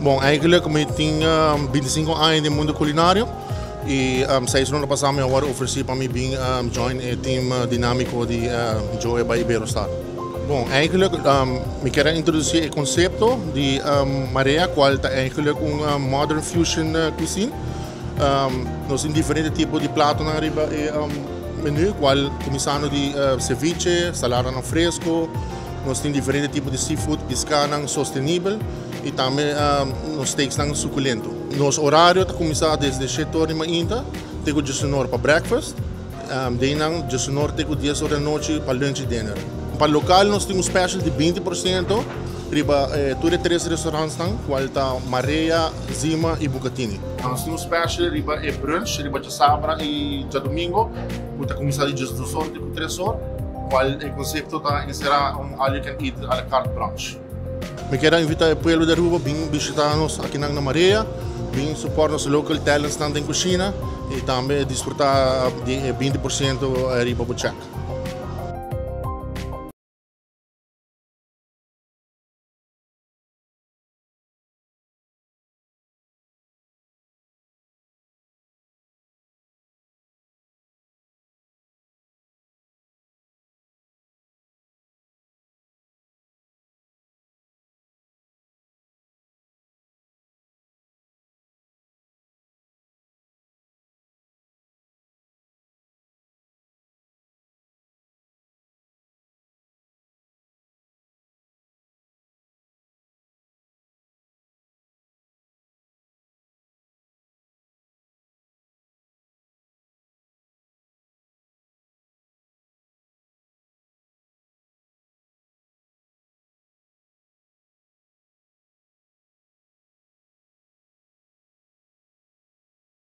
Bon, eigenlijk mi tin 25 aña den mundo culinario y 6 luna pasa mi a wordo ofreci pa mi bin join e team dinamico di Joe by Iberostar. Bon, eigenlijk mi kier introduci e concepto di Marea, cual ta eigenlijk un modern fusion cuisine. Nos tin diferente tipo di plato riba e menu, cual cuminsando di ceviche, salada fresco, nos tin diferente tipo di seafood, pisca sostenibel y tambe nos steaks suculento. Nos horario ta cuminsa desde 7 or di mainta, te 11 or pa breakfast, di 11 or te 10 or di anochi pa lunch y dinner. Pa local nos tin un special di 20% riba tur e tres restaurantnan, cual ta Marea, Zima y Bucatini. Nos tin un special riba e brunch, riba diasabra y diadomingo, cu ta cuminsa di 12 or te 3 or, cual e concepto ta encera un all you can eat a la carte brunch. Mi kier invita e pueblo di Aruba, bin bishita nos aki na Marea, bin support nos local talents den cushina y tambe disfruta di 20% riba bo check.